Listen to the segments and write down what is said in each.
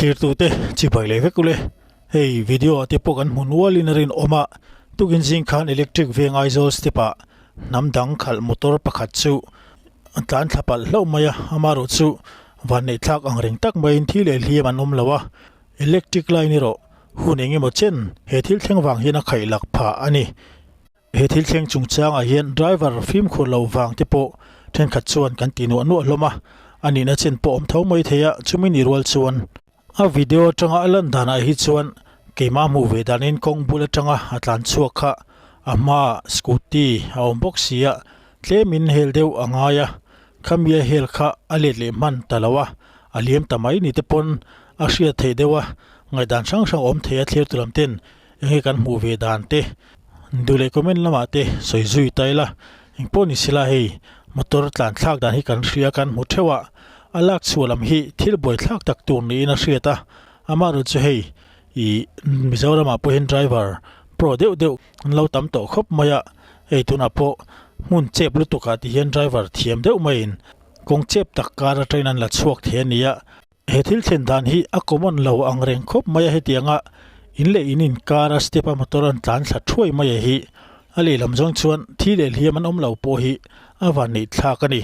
Thlirtute chibai leh vek ule. Hei video ah te pawh kan hmu nual in a rinawm a, tukin zing khan electric veng Aizawl step ah hnam dang khalh motor pakhat chu a tlan thla palh hlauh mai a, amaherawh chu vanneih thlak ang reng tak maiin thi leh hliam an awm lo a, electric line erawh hun eng emaw chen he thil thleng vang hian a khaih lak phah a ni. He thil thleng chungchangah hian driver fimkhur lo vang te pawh thenkhat chuan kan ti nuah nuah hlawm a, a nihna chen pawh awm tho mai thei a, chumi ni rual chuan a video atanga a lan danah hi chuan keimah hmuh ve danin kawng bul atanga a tlan chhuak kha a hmaah scooty a awm bawk si a, tlemin hel deuh a ngai a, khami a hel kha a let leh hman ta lo a, a liam ta mai ni te pawn a hriat theih deuh a, ngaihdan hrang hrang awm thei a thlir tu lam ten Enge kan hmuh ve dan te duh leh comment lamah te sawi zui ta ila engpawh ni sela hei motor tlan thlak dan hi kan hria kan hmu theuh a a lak chhuah lam hi thil buai thlak tak tur niin a hriat a amaherawh chu hei ih Mizoramah pawh hian driver pro deuh deuh an lo tam tawh khawp mai a hei tunah pawh hmun chep lutuk ah ti hian driver thiam deuh maiin kawng chep tak kar atangin an la chhuak thei a ni a. He thil thlen dan hi a common lo ang reng khawp mai a hetianga in leh in inkar a step a motor an tlan thla thuai mai a hi a lehlam zawng chuan thi leh hliam an awm lo pawh hi a van neih thlak a ni.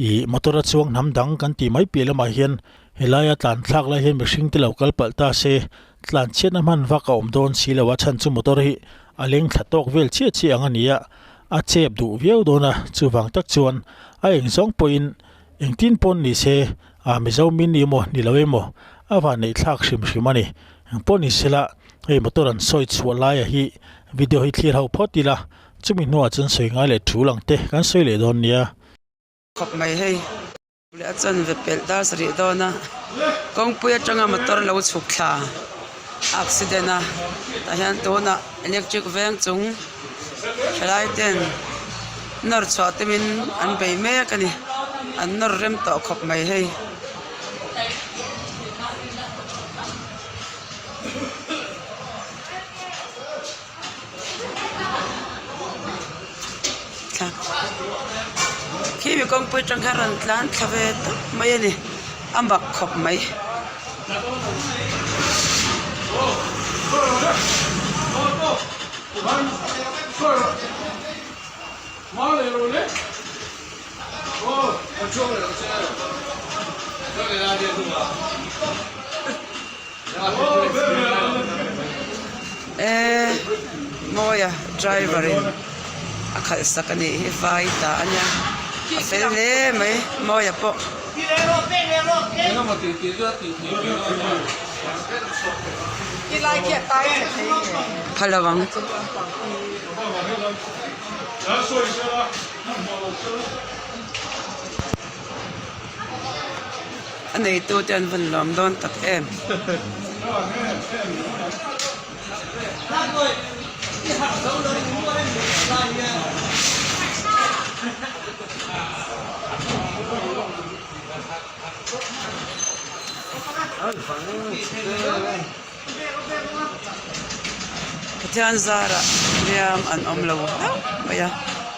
Ih motor a chuang hnam dang kan tih mai piah lamah hian helaia tlan thlak lai hian mihring te lo kal palh ta se tlan chhiatna hman vak a awm dawn si lo a chhan chu motor hi a leng thla tawk vel chiah chiah ang a ni a a chep duh viau dawn a chuvang tak chuan a eng zawng pawhin Engtin pawn ni se, a Mizo min ni emaw ni lo emaw a van neih thlak hrim hrim a ni. Engpawh ni sela, hei motor an sawi chhuah laia hi video hi thlir ho phawt ila, chumi hnuah chuan sawi ngai leh thu lang te kan sawi leh dawn nia. Khawp mai hei. Leh a chanve pelh dar sarih dawn a, kawngpui atanga motor lo chhuk thla accident a, tah hian tunah electric veng chung thalai ten nawr chhuah tumin an bei mek a ni an nawr rem tawh khawp mai hei. Khi mi kawngpui atang khan rawn tlan thla ve tawp mai a ni a mak khawp mai. Eee Mawia driver in a khalh sak a nih hi vai ta a nia a fel hle mai Mawia pawh. Phal lo ang. A neitu te an van lawm dawn tak em. Pathian zarah hliam an awm lo hlauh mai a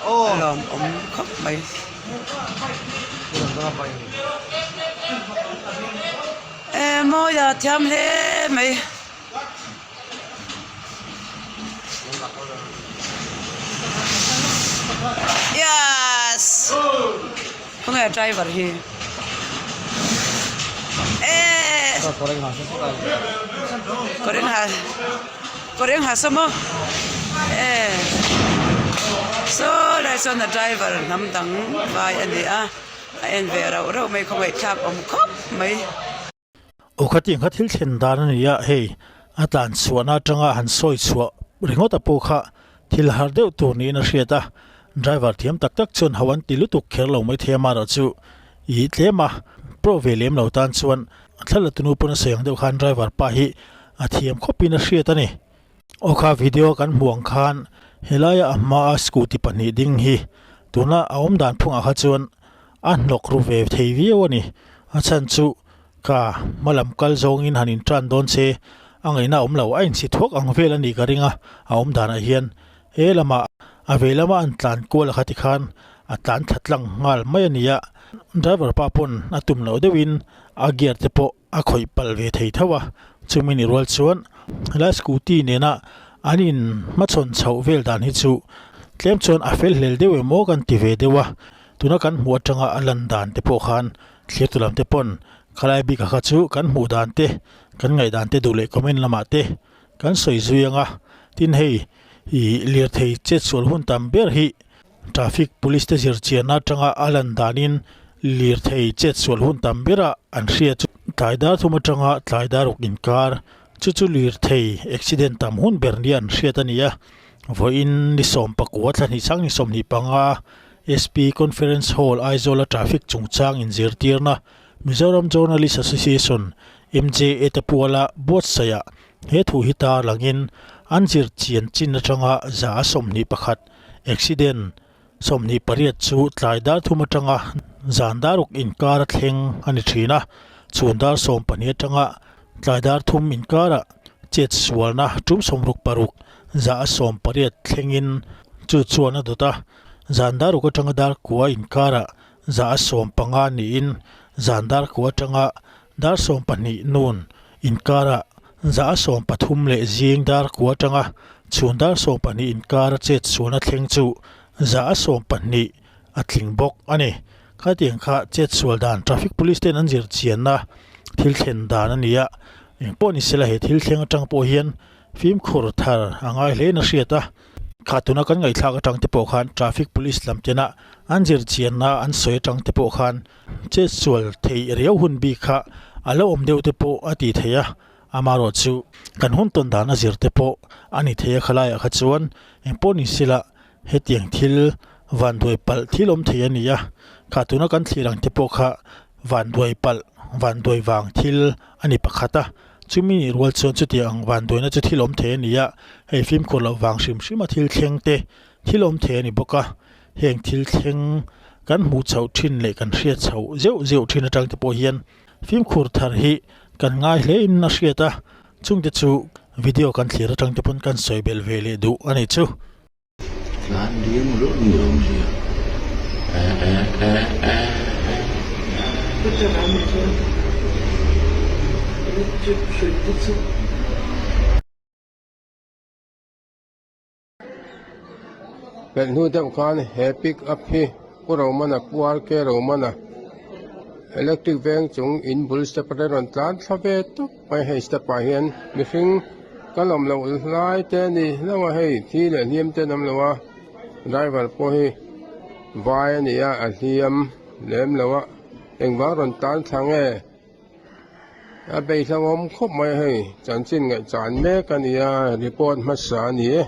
a lawmawm khawp mai. E mawi a thiam hle mai. Yes khawnge a driver hi eh kawr eng ha kawr eng ha saw maw eh saw lai chuan a driver hnam dang vai a ni a a en ve rauh rauh mai khawngaihthlak awm khawp mai. Aw khatiang kha thil thlen dan a ni a, hei a tlan chhuahna atanga han sawi chhuah ringawt a pawh kha thil har deuh tur niin a hriat a, driver thiam tak tak chuan ho an ti lutuk kher lo mai thei a marawh chu ih tlem a pro ve lem lo tan chuan thla la tunu pawn a sawi ang deuh khan driver pa hi a thiam khawpin a hriat a ni. Aw kha video kan hmuh ang khan helaia a hmaa scooty pahnih ding hi tuna a awm dan phungah kha chuan a hnawk ru ve thei viau a ni. A chhan chu ka hma lam kal zawngin han intan dawn se a ngaihna a awm lo. A inchhi thuak ang vel a nih ka ring a, a awm danah hian he lamah a vei lama an tlan kual a kha tikhan a tlan thla tlang nghal mai a ni a. Driver pa pawn a tum loh deuhin a gear te pawh. a khawih palh ve thei tho a, chumi ni rual chuan helai scooty nena an in hmachhawn chhoh vel dan hi chu tlem chuan a fel hlel deuh em aw kan ti ve deuh a, tuna kan hmuh atanga a lan dan te pawh khan thlir tu lam te pawn khalai bik ah kha chu kan hmuh dan te kan ngaih dan te duh leh comment lamah te kan sawi zui ang a, tin hei ih lirthei chetsual hun tam ber hi Traffic Police te zirchianna atanga a lan danin lirthei chetsual hun tam bera an hria chu tlai dar thum atanga tlai dar ruk inkar chu chu lirthei accident tam hun ber nia an hriat a ni a. Vawiin ni sawm pakua thla hnih sang ni 25 SP Conference Hall Aizawl a traffic chungchang inzirtirna Mizoram Journalist Association, MJA, te puala buatsaihah he thu hi tarlangin an zirchian chin atanga 121 Accident 28 chu tlai dar thum atanga zan dar ruk inkar a thleng a ni thin a, chhun dar 12 atanga tlai dar thum inkarah chet sualna tum 66 180 thlengin chu chuan a dawt a, zan dar ruk atanga dar kua inkarah 150 niin zan dar kua atanga Dar 12 nun inkarah 130 leh zing dar kua atanga chhun dar 12 inkara chet sualna thleng chu 120 a tling bawk a ni. Khatiang kha chet sual dan traffic police ten an zir chianna thil thlen dan a ni a, engpawh ni sela he thil thleng atang pawh hian fimkhur thar a ngai hlein a hriat a. Kha tuna kan ngaihthlak atang te pawh khan traffic police lam tena an zir chianna an sawi atang te pawh khan Chet sual theih riau hun bik kha a lo awm deuh te pawh a ti thei a, amaherawh chu kan hun tawn dan a zir te pawh a ni thei a khalaiah kha chuan engpawh ni sila hetiang thil vanduai palh thil awm thei a ni a, kha tuna kan thlir ang te pawh kha vanduai palh vanduai vang thil a ni pakhat a, chumi nih rual chuan chutiang ang vanduaina chu thil awm thei a ni a, hei fimkhur loh vang hrim hrim a thil thleng te thil awm thei a ni bawk a. Heng thil thleng kan hmuh chhoh thin leh kan hriat chhoh zeuh zeuh thin atang te pawh hian fimkhur thar hi kan ngai hle in a hriat a, chungte chu video kan thlir atang te pawn kan sawi belh ve leh duh a ni chu. Tlan ding luah ni awm zia e e e e e e. Pelh hnu deuh khan he pick up hi Pu Romana Pu RK Romana electric veng chung in bul step atang rawn tlan thla ve tawp mai hei step ah hian mihring kal awm loh lai te a ni hlauh a hei thi leh hliam te an awm lo a driver pawh hi vai a ni a a hliam lem lo a engvang rawn tlan thla nge. A beihhlauhawm khawp mai a hei, chanchin ngaihchan mek a ni a, report hmasa a ni e.